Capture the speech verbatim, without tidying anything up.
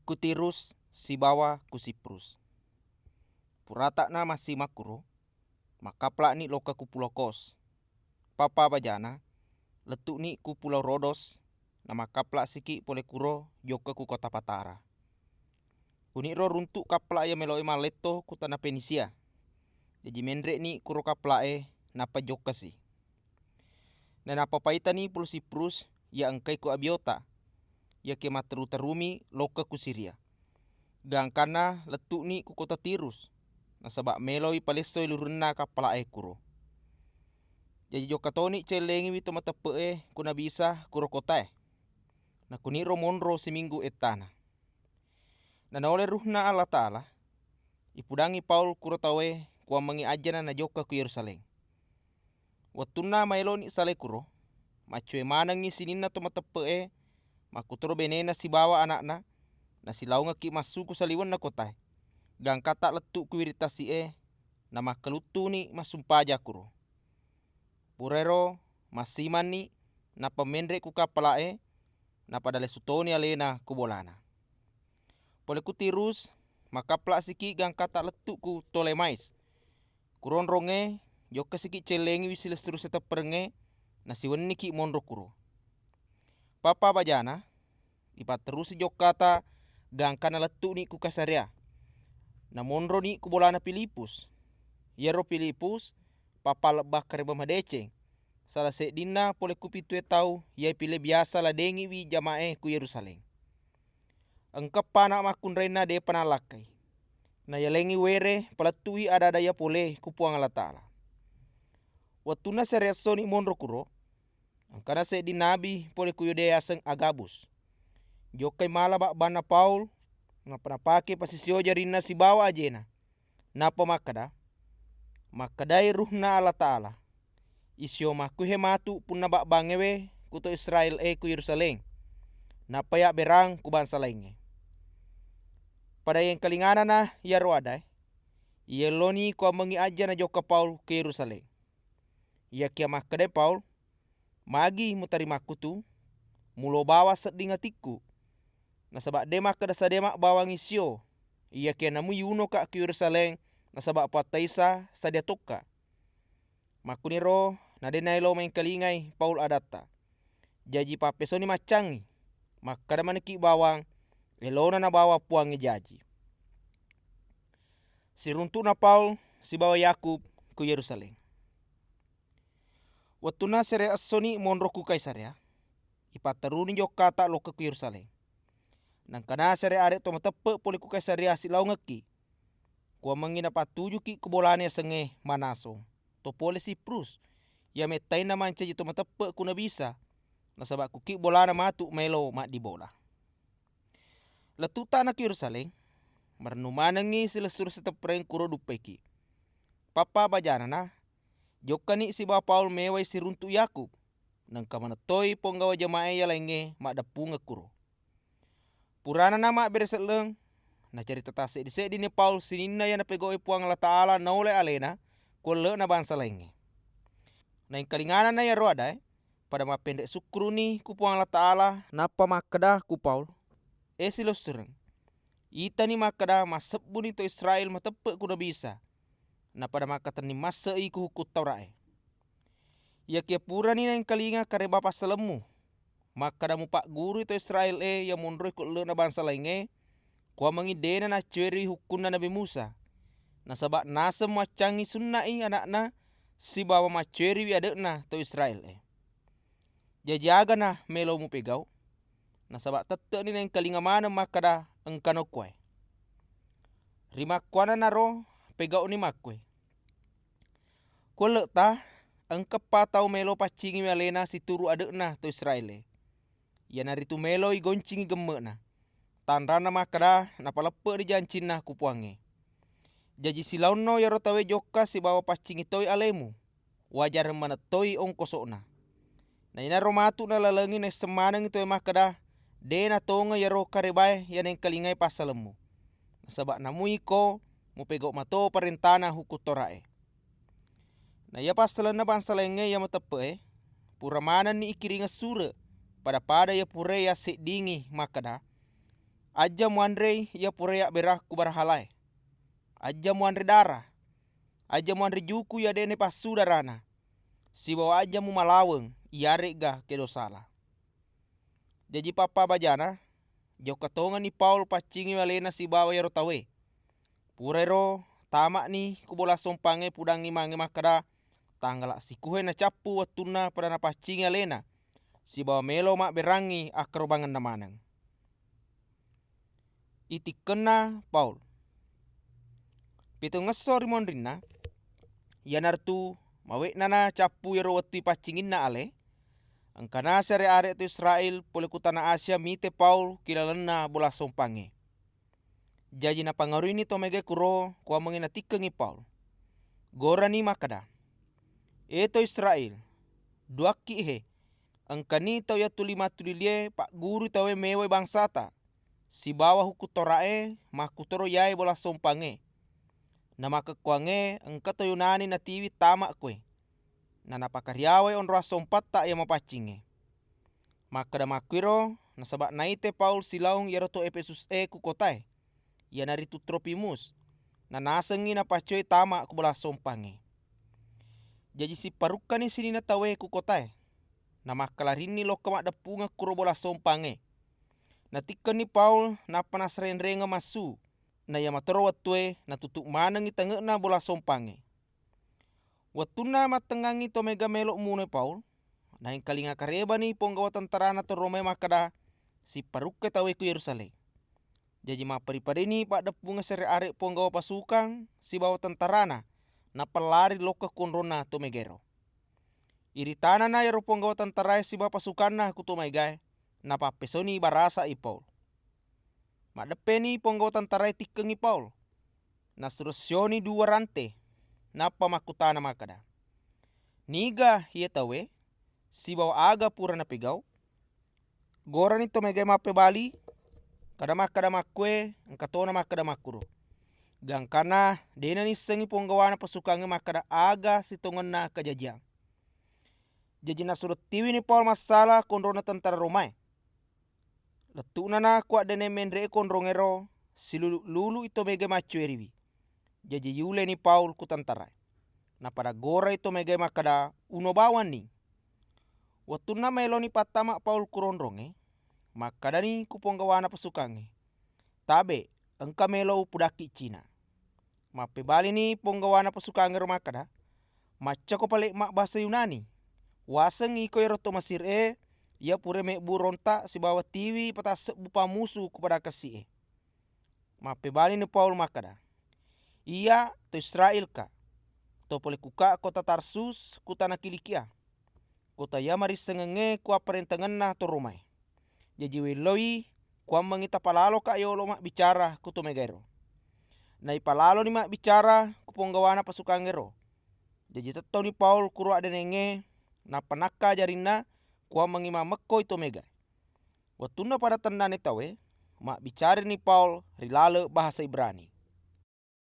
ku Tirus sibawa ku Siprus. Purata'na massimakkuro, makkapla'ni lokka ku Pulo Kos. Pappa bajana, lettu'ni ku Pulo Rodos, namakkapla'siki pole kuro jokka ku kota Patara. Kuniro runtu' kapla' iya melo'e malletto ku tana Fenisia. Jaji menre'ni kuro kapla'e, nappa jokkasi. Nainappa paitani Pulo Siprus iya engkai ku Abiota, iyakiya matteru-terumi lokka ku Siria. Gangkanna lettu'ni ku kota Tirus, nasaba' meloi palessoi lurunna kappala'e kuro. Jaji jokka toni cellengiwi to mateppe'e ku Nabi Isa kuro kotae. Nakuniro monro siminggu ettana. Nanole Ruhna Allataala, ipudangngi Paul kuro tauwe kuwammengngi ajjana najokka ku Yerusalem. Wettunna maeloni salai kuro, maccoe manengngi sininna to mateppe'e, makkutoro benena sibawa ana'na, nasilaongekki massu ku saliwenna kotae. Gangkata lettu' ku wiring tasi'e, namakkaluttuni massumpaja kuro. Purairo massimanni, nappa menre' ku kappala'e, napada lesu toni alena ku bolana. Pole ku Tirus, makkapla'siki gangkata lettu' ku Ptolemais. Kuro onrongnge, jokkasiki cellengiwi silessureng setepperengnge, nasiwenniki monro kuro. Pappa bajana, ipatterusi jokkata gangkanna lettu'ni ku Kaisarea. Namonroni ku bolana Filipus. Iyaro Filipus, pappalebba kareba madeceng, sala seddinna pole ku pitue tau iya pile biasa ladengiwi jama'e ku Yerusalem. Engka eppa ana' makkunrainna de'pa nallakkai. Nayalengngi uwere palettu'i ada-ada iya pole ku Puang Allataala. Wettunna siareessoni monro kuro, engkana seddi nabi pole ku Yudea yaseng Agabus. Jokkai mala babbanna Paul, nappa napake pasisio jarinna sibawa ajena. Nappa makkeda, "Makkedai Ruhna Allataala, isio makkuhe matu punna babbangngewe ku to Israel e ku Yerusalem, nappa yabberang ku bangsa laingnge." Pada yengkalinganana iyaro adae, iyelloni kuwammengngi ajja najokka Paul ku Yerusalem. Iyakiya makkedai Paul, "Magi mutarimakku tu? Mulo bawang sedding atikku. Nasaba de makkeda sadia mabbawangngi sio, iyakiya namui yunoka ku Yerusalem nasaba pattaisa sadia tokka." Makkuniro nade naelo mengkalingai Paul adatta. Jaji pappesoni maccangngi, makkeda manekki bawang, elona nabawa Puangnge jaji. Siruntu'na Paul sibawa Yakub ku Yerusalem. Wettunna sere essoni monro ku Kaisarea, ipatteruni jokkata lokka ku Yerusalem. Nengka nasere are to mateppe pole ku Kaisarea silaongekki. Kuwammengngi napattujuki ku bolana yasengnge Manason, to pole Siprus, iya mettainna mancaji to mateppe ku Nabi Isa, nasaba kuki bolana matu maelo maddibola. Lettu'tana ku Yerusalem, marennu manengngi silessureng seteppereng kuro duppaiki. Pappa bajanana, jokkani sibawa Paul mewai siruntu Yakub, nengka manettoi ponggawa jama'e iya laingnge maddeppungeng kuro. Purana namabbere selleng, nacarita tasseddi-seddini Paul sininna iya napegau'i Puang Allataala naolai alena ku elle'na bangsa laingnge. Naengkalinganana iyaro adae, pada mappenre sukkuruni ku Puang Allataala, nappa makkeda ku Paul, "E silessureng, itani makkeda massebbuni to Israel mateppe ku Nabi Isa, napada makkatenning masse'i ku Hukkung Taurat e. Iyakiya purani naengkalinga kareba passalemmu, makkeda mupaggurui to Israel e iya monroi ku elle'na bangsa laingnge, kuwammengngi dena naccueriwi hukkunna Nabi Musa, nasaba naseng muaccangngi sunna'i ana'na sibawa maccueriwi ade'na to Israel e. Jaji agana melo mupegau? Nasaba tette'ni naengkalinga maneng makkeda engkano kuwae." Rimakkuannanaro pegau'ni makkue, "Ku elle'ta, engkappa tau melo paccingiwi alena situru ade'na to Israel e, iyanaritu meloi goncingi gemme'na, tanranna makkeda napaleppe'ni jancinna ku Puangnge. Jaji silaonno iyaro tauwe jokka sibawa paccingi toi alemu, wajareng manettoi ongkoso'na. Na inaro matu nalalengi naisseng manengngi tauwe makkeda, de natongeng iyaro karebae iya naengkalingai passalemmu, nasaba namui ko mupegau mato parentana Hukkung Taurat e." Na iya passalenna bangsa laingnge iya mateppe'e, pura manenni ikiringeng sure, pada-pada iya purae yasseddingi makkeda, Ajja muanrei iya pura yabbera ku barahalae. Ajja muanre dara. Ajja muanre juku iya de'na passu darana. Sibawa ajja mumalaweng iyare'ga kedo sala. Jaji pappabajana, jokka tongenni Paul paccingiwi alena sibawa iyaro tauwe. Purairo tama'ni ku bola sompangnge pudangngi mange makkeda, tanggala sikuhe nacappu wettunna pada napaccingi alena, sibawa melo mabberangngi akkarobangenna maneng. Itikkenna Paul. Pitungngesso ri monrinna, iyanaritu mawe'nana cappu iyaro wettu ipaccinginna ale, engkana siare-are to Israel pole ku tana Asia mite Paul ki lalenna bola sompangnge. Jaji napangaruini to maega kuro kuammengngi natikkengngi Paul. Gorani makkeda, "E to Israel, duakki he, engkani tau iya tuli mattulilie paggurui tauwe mewai bangsata, sibawa Hukkung Taura'e makkutoro iyae bola sompangnge. Namakkekkuangnge engka to Yunani natiwi tama koe, nanapakariawai onrong assompatta iya mapaccingnge." Makkeda makkuiro nasaba naite Paul silaong iyaro to Efesus e ku kotae, iyanaritu Tropimus, nanasengngi napaccoi tama ku bola sompangnge. Jaji sipparukkani sininna tauwe ku kotae, namakkalarinni lokka maddeppungeng kuro bola sompangnge. Natikkenni Paul nappa nasrenrengeng massu, na iya matoro wettue natutuq manengngi tangeqna bola sompangnge. Wettunna mattengngangngi to maega melo munoi Paul, naengkalinga karebani ponggawa tentarana to Romae makkeda, "Sipparukkai tauwe ku Yerusalem." Jaji mapperi-perini paddeppungeng siare-are ponggawa pasukang sibawa tentarana, nappa lari lokka ku onronna to maega ero. Iritanana iyaro ponggawa tentarae sibawa pasukanna ku to maegae, napappesoni barasa i Paul. Maddeppeni ponggawa tentarae tikkengngi Paul. Nasuro sioni duwa rante, nappa makkutana makkeda, "Niga iye tauwe, sibawa aga pura napegau?" Gorani to maegae mappebali, kada makkeda makkue, engka tona makkeda makkuro. Gangkanna de'na nissengngi ponggawana pasukangnge makkeda aga sitongenna kajajiang. Jaji nasuro tiwini Paul massala konrona tentara Romae. Lettu'nana ku addeneng menre'e konrongngero, silulu-lulu'i to maegae maccueriwi. Jaji yuleni Paul ku tentarae. Napada gorai to maegae makkeda, "Uno bawanni." Wettunna maeloni pattama Paul ku ronrongnge, makkedani ku ponggawana pasukangnge, "Tabe, engka melo upudakki Cina." Mappebalini ponggawana pasukangngero makkeda, "Maccako pale mabbasa Yunani. Waseng iko ero to Mesir e, iya pura mebbu ronta sibawa tiwi patassebbu pamusu ku pada kessi e." Mappebalini Paul makkeda, "Iya to Israelka, to pole kuka kota Tarsus ku tana Kilikia, kota iya marissengengnge ku apparentengenna to Romae. Jaji welloi kuammengngi tapalaloka yolo mabbicara ku to maegaero." Naipalaloni mabbicara ku ponggawana pasukangngero. Jaji tettoni Paul kuro addenengnge, nappa nakka jarinna kuammengngi mammekkoi to maegae. Wettunna pada tennani tauwe, mabbicarani Paul ri laleng bahasa Ibrani.